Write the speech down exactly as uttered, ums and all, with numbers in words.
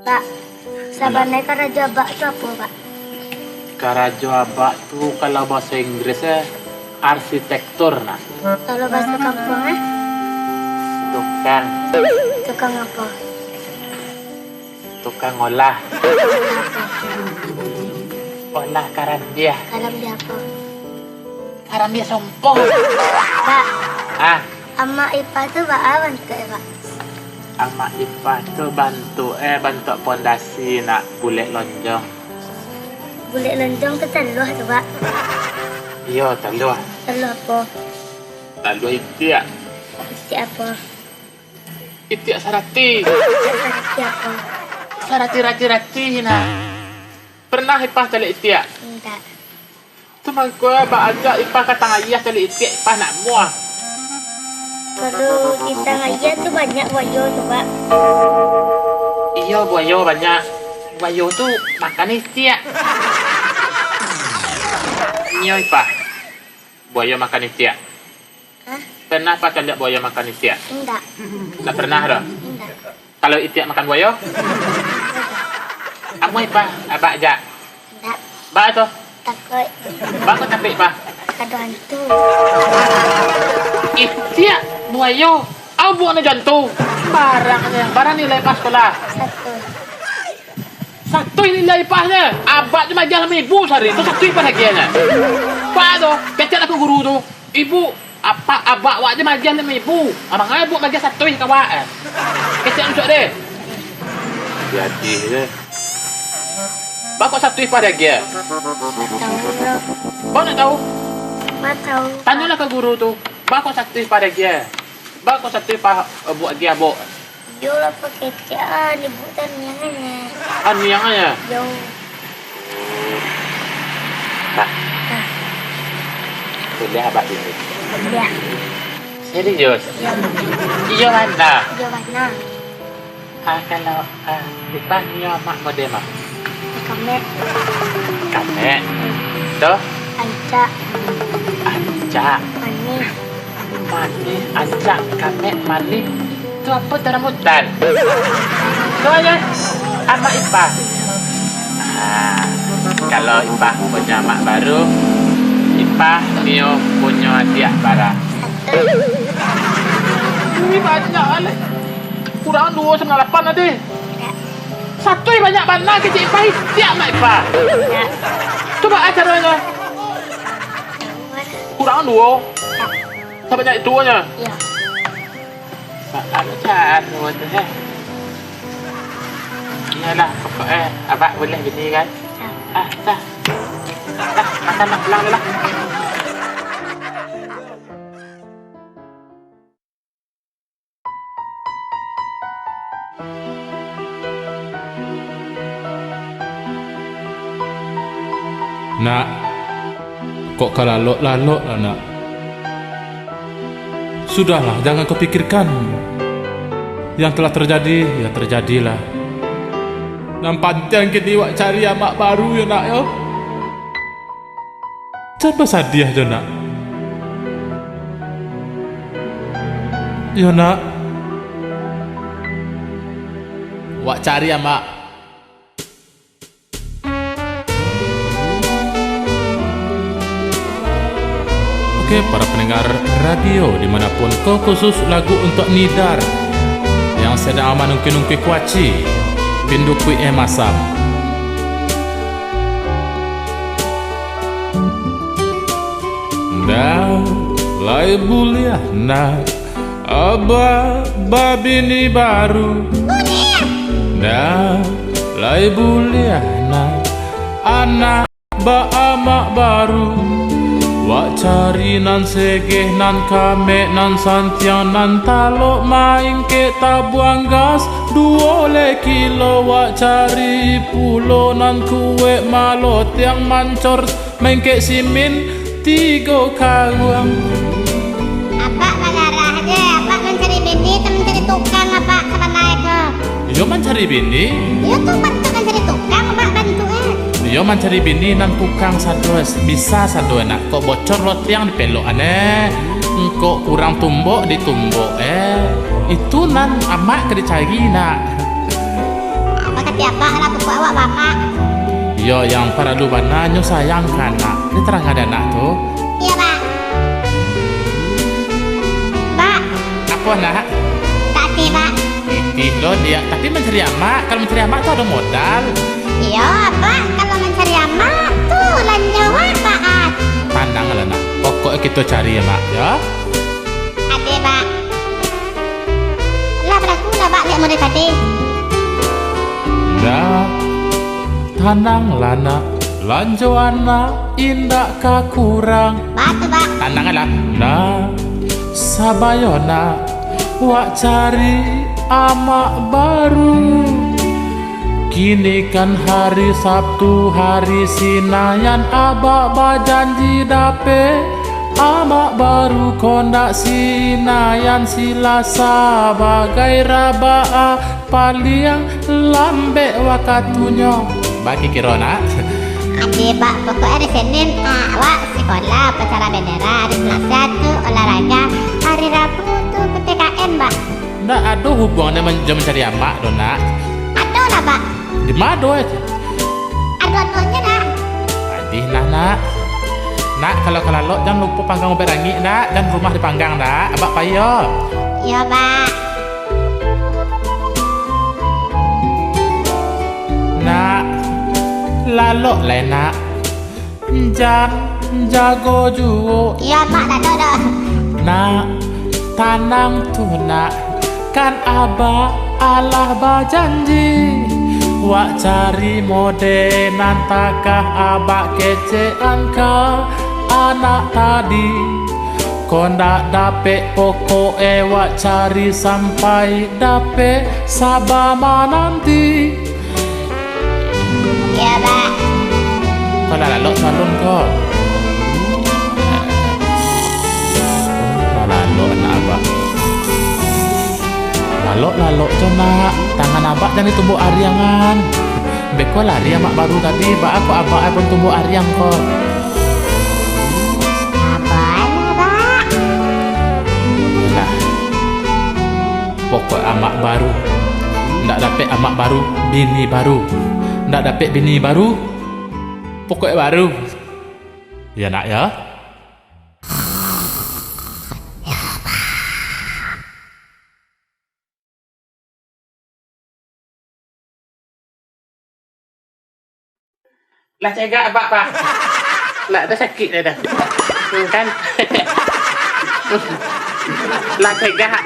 Bak, sabananyo karajo abak tu apo, Bak? Karajo abak tu, kalau bahaso Inggris, eh, arsitektur, nah. Kalau bahaso kampuang, eh? Tukang. Tukang apo? Tukang olah. Tukang olah apo? Olah karambiah. Karambiah apo? Karambiah sompoh. Bak. Ah. Amak ipah tu baa bantuak e, Bak? Amak ipah tu bantuak e, bantuak pondasi nak bulek lonjong. Bulek lonjong tu taluah tu, Bak? Iyo, taluah. Taluah apo? Taluah itiak. Itiak apo? Itiak sarati. Itiak sarati apo? Sarati rati-rati, nah. Pernah ipah taliak itiak? Indak. Tu mangko baa jak ipah ka tangah aia taliak itiak, ipah nak muah. Kalau di tangah aia tu banyak buayo tu, Bak. Iyo, buayo banyak. Buayo tu makan itiak. Nyo ipah. Buayo makan itiak. Hah? Pernah ipah taliak buayo makan itiak? Indak. Ndak pernah doh? Indak. Kalau itiak makan buayo? Amuah ipah, abak jak. Indak. Baa tu? Takuik. Baa kok takuik, Pah? Ado hantu. Itiak buayo, abuak nyo jantu. Barangnyo, bara nilai ipah sakolah? Satu. Satu nilai ipahnyo. Abak tu maagiah limo ribu sahari tu, satu ipah agiahnyo. Baa tu? Kecek lah ka guru tu. Ibu, apak, abak awak je maagiah limo ribu. Abang ai buek maagiah satuih ka awak, eh. Kecek untuak deh. Jadi je. Baa kok satuih ipah diagiah? Ndak tau, Bro. Baa ndak tau? Ndak tau. Tanyolah ka guru tu. Baa kok satuih ipah diagiah? Baa kok satuih ipah, eh, buek agiah, Bok? Iyo lah, Pak, kecek ah, ibu taniang aja. Taniang aja? Yo. Nah. Nah. Buliah abak dulu. Buliah. Serius? Iyo. Iyo bana? Iyo bana. Ah, kalau, ah, ipah nio amak model ma? Kamek. Kamek. Doh? Ancak. Ancak. Manih. Manih, ancak, kamek, manih. Tu apo tu, rambutan? Tu aja. Amak ipah. Ah, kalau ipah punyo amak baru, ipah nio punyo adiak bara? Satu. Ui, banyak alih. Kurang duo sambilan lapan tadi. Satuih banyak bana kecek ipah, itiak amak ipah. Cubo ah caronyo. Kurang duo. Sabanyak itu nyo. Iyo. Anu caro tu, eh. Iyolah, pokok, eh, abak buliah bini kan? Ah, dah. Dah, makan lah, pulang dulu lah. Nak, kok ka lalok-lalok lah, Nak. Sudahlah, jangan kau pikirkan. Yang telah terjadi, ya terjadilah. Nan pantiang kini wak cari amak baru yo, Nak, yo. Jan basadiah jo, Nak. Yo, Nak. Wak cari, Amak. Oke, para pendengar radio dimanapun, ko khusus lagu untuk Nidar yang sedang manungkui-nungkui kuaci, pindu kuik eh masam. Ndak lai buliah, Nak, abak babini baru. Ndak lai buliah, Nak, anak baamak baru. Wak cari nan segeh, nan kamek, nan santiang, nan talok maingkek tabuang gas. Duo leh kilo wak cari pulo, nan kuek malotiang mancor, maingkek simin tigo karuang. Abak bagarah je, abak mancari bini atau mancari tukang, abak sabananyo ko? Iyo, mancari bini. Iyo tu bantuak mancari tukang, abak bantuak, eh. Iyo, mancari bini nan tukang sado, bisa sado, Nak. Kok bocor lotiang dipelok, aneh. Kok kurang tumbok ditumbok, eh. Itu nan amak ka dicari, Nak. Abak ka Yo, Bak, lah pokok awak, Bak. Yo, nan paralu bana nyo sayang ka anak. Ditarangan dek anak tu. Iyo, Bak. Bak. Apo, Nak? Tati, Bak. Titi lo dia, tapi mancari amak. Kalau mancari amak tu ado modal. Iyo, Bak. Kalau mancari amak tu lanjo, Bak. Tananglah, Nak. Pokok kito cari amak, yo. Ade, Bak. Lah balaku lah, Bak, dek model tadi. Nak, tananglah, Nak. Lanjo anak indak ka kurang. Batua, Bak. Tananglah. Nak, sabayo, Nak, wak cari amak baru. Kini kan hari Sabtu, hari Sinayan, abak bajanji dapek amak baru, kok ndak Sinayan, Silasa bagai rabaa, paliang lambek wakatunyo. Bak kiro, Nak? Ade, Bak, pokok hari Senin, ah, awak sikola upacara bendera, hari Salasa tu olahraga, hari Rabu tu P P K M, Bak. Ndak ado hubuangnyo man-, jo mancari amak doh, Nak. Ado lah, Bak. Di ma doh? Ado-adonyo, Nak. Adih nah, Nak. Nak, kalau ka lalok, jan lupo panggang ubek rangik, Nak. Jan rumah dipanggang, Nak. Abak pai yo. Iyo, Bak. Nak, lalok lai, Nak. Jan jago juo. Iyo, Bak, dak ado doh. Nak, tanang tu, Nak, kan abak alah bajanji. Wak cari mode nan takah, abak kecekan ka anak tadi. Kok ndak dapek, pokok e wak cari sampai dapek, saba mananti. Iyo, Bak. Ko lah lalok salun ko. Lah lalok anak abak. Lalok-lalok tu, Nak. Tangan abak jan ditumbuak ariangan. Beko lari amak baru tadi, baa kok abak e pun tumbuak ariang ko. Sabalah, Bak. Lah. Pokok amak baru. Ndak dapek amak baru, bini baru. Ndak dapek bini baru, pokok baru. Yo, Nak, yo. Lah cegak abak, Pak. Lah ado sakik dah. Hmm, kan? Lah cegak.